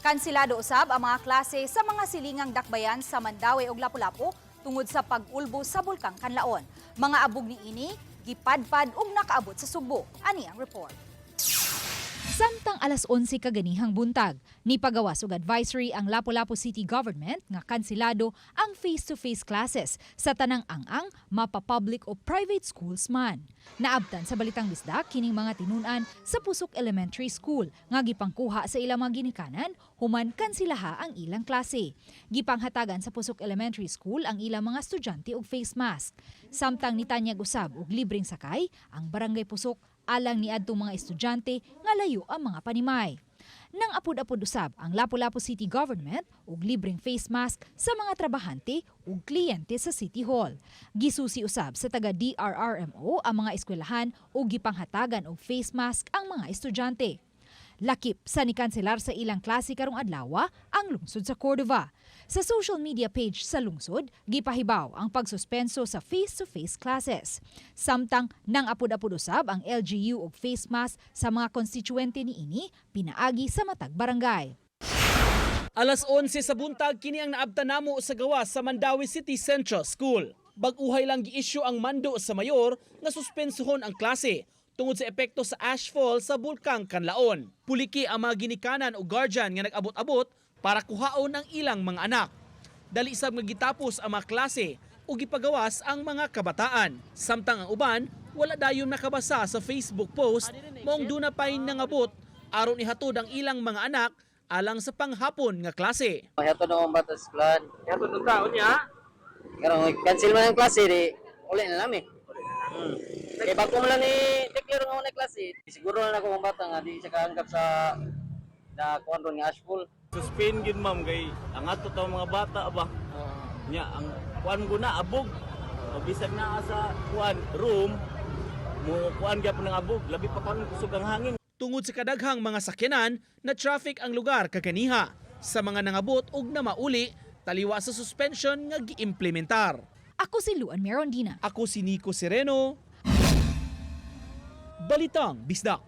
Kansilado usab ang mga klase sa mga silingang dakbayan sa Mandaue ug Lapu-Lapu tungod sa pag-ulbo sa Bulkang Kanlaon. Mga abog niini gipadpad ug nakaabot sa Sugbo. Ani ang report. Samtang alas 11 kaganihang buntag, nipagawas og advisory ang Lapu-Lapu City Government nga kansilado ang face-to-face classes sa tanang ang-ang, mapa-public o private schools man. Naabtan sa Balitang Bisdak kining mga tinunan sa Pusok Elementary School nga gipangkuha sa ilang mga ginikanan human kansilaha ang ilang klase. Gipanghatagan sa Pusok Elementary School ang ilang mga estudyante og face mask. Samtang nitanyag usab og libreng sakay ang Barangay Pusok alang niadtong mga estudyante nga layo ang mga panimay. Nang apod-apod usab ang Lapu-Lapu City Government og libreng face mask sa mga trabahante ug kliyente sa City Hall. Gisusi usab sa taga DRRMO ang mga eskwelahan ug gipanghatagan og face mask ang mga estudyante. Lakip sa nikanselar sa ilang klase karong adlaw ang lungsod sa Cordova. Sa social media page sa lungsod, gipahibaw ang pagsuspenso sa face-to-face classes. Samtang nang apod-apod usab ang LGU og face mask sa mga konstituente niini pinaagi sa matag barangay. Alas 11 sa buntag, kini ang naabtan namo sa gawas sa Mandaue City Central School. Bag-uhay lang gi-issue ang mando sa mayor nga suspensuhon ang klase tungod sa epekto sa ashfall sa Bulkang Kanlaon. Puliki ang mga ginikanan o guardian nga nag-abot-abot para kuhaon ang ilang mga anak. Dali sab nga gitapos ang mga klase ug gipagawas ang mga kabataan. Samtang ang uban wala dayon nakabasa sa Facebook post, maong duna pay nangabot aron ihatod ang ilang mga anak alang sa panghapon nga klase. Mahiyato na akong bata sa eskwelahan. Ihatod ng taon niya. Pero cancel man ang klase, di uli na lang eh. Kaya bago mo lang ni declare nga na klase, siguro na ako ang bata nga di siya kaanggap sa na kuan ron nga ashfall. Suspend gid, ma'am, kay ang ato ta mga bata ba. Nya ang kuan ko na abog. O bisag naa sa kuan room mo, kuan gyapon ng abog, labi pa karon kusog ang hangin. Tungod sa kadaghang mga sakyanan, na traffic ang lugar kaganiha sa mga nangabot og namauli taliwa sa suspension nga giimplementar. Ako si Luan Merondina. Ako si Nico Sereno. Balitang Bisdak.